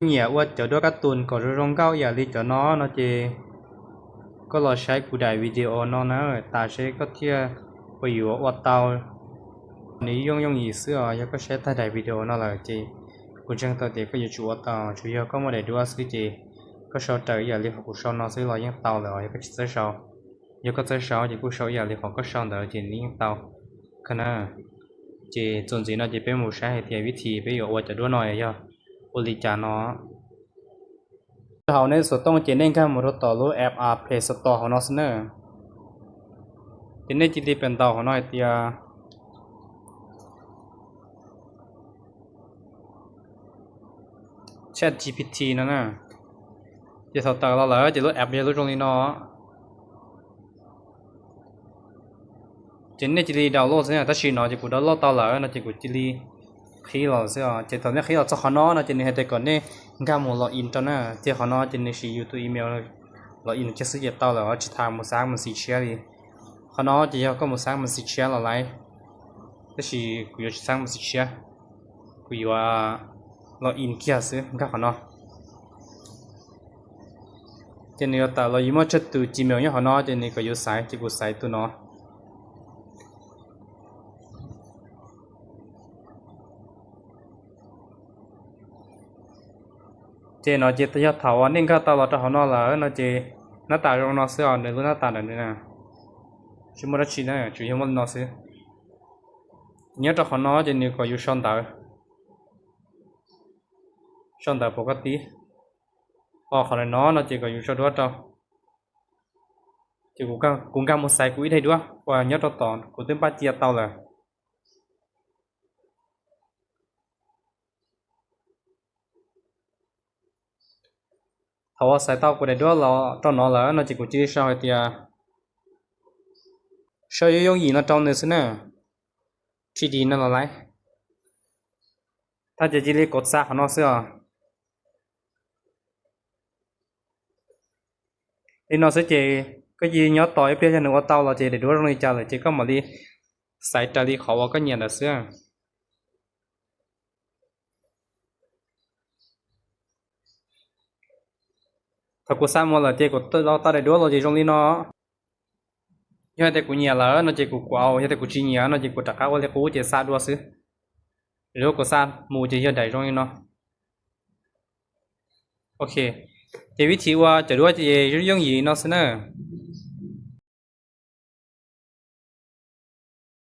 Nyiam ua cov duab kab tus kom zoo zoo nkauj ib yam li cov no no ces koj los saib kuv daim video no na tas seb koj thiaj yuav ua tau. Nws yooj yooj yim xwb os, yog koj saib tag daim video no lawm ces kuv ntseeg tau tias koj yuav tsum ua tau, tsuas yog koj muaj daim duab xwb ces koj sau raws ib yam li qhov kuv sau no xwb los yeej tau lawm os. Yog koj tsis txawj sau, yog koj txawj sau ces kuj sau ib yam li qhov koj sau ntawd ces nws yeej tau. Ces txuas ntxiv no ces peb mus saib hais tias vib thim peb yuav ua cov duab no yog ua li cas no. Rau hauv nej xov tooj ces nej nkag mus rau tom lub app Play Store hauv no xwb na. Ces nej cia li pem ntaus hauv no hais tias Chat G P T no na. Ces thaum tawm los lawm ces lub app yog lub zoo li no. Ces nej cia li download xwb, tab sis no ces kuv download tau lawm no ces kuv cia li qhib los xwb os. Ces thaum nej qhib los txog qhov no no ces nws hais tias kom nej nkag mus log in rau na. Ces qhov no ces nws siv yus tus email log in kiag xwb ces tau lawm os, tsis tas mus xav mus xim tshiab li. Qhov no ces yog koj mus xav mus xim tshiab los lawm, tab sis kuv yuav tsis xav mus xim tshiab, kuv yuav log in kiag xwb, nkag qhov no. Ces nws yuav tawm los yus muaj tsawg tus Gmail nyob qhov no ces nws kom yus xaiv, ces kuv xaiv tus no. Ces no ces yog thaum uas nej nkag tau los rau hauv no lawm no ces nab tas zoo no xwb os, nws lub nab tas ntawm nws na. Tsis muaj dab tsi na, tsuas yog muaj li no xwb. Nyob rau qhov no ces nws kom yus sau ntawv, sau ntawv pov koj tib. Qhov no no ces kom yus sau duab rau. Ces kuv nkag mus xaiv kuv ib daim duab uas nyob rau tom kuv twb npaj cia tau lawm. Thaum uas xaiv tau kuv daim duab los rau no lawm no ces kuv cia li sau hais tias, sau yooj yooj yim no rau nws xwb na, three D no los lawm. Thaj ces cia li kov xa qhov no xwb os. Li no xwb ces koj cia li nyob tos ib pliag yog nws ua tau los ces daim duab zoo li cas lawm ces koj mam li xaiv raws li qhov uas koj nyiam ntawd xwb. Thaum kuv xa mus lawm ces kuv tau daim duab los ces zoo li no. Yog tias kuv nyiam lawm no ces kuv kuav, yog tias kuv tsis nyiam no ces kuv rov qab ua li qub ces xa dua xwb. Daim duab kuv xa mus ces yog daim zoo li no. Ok, ces vib thim ua cov duab ces yooj yim no xwb na.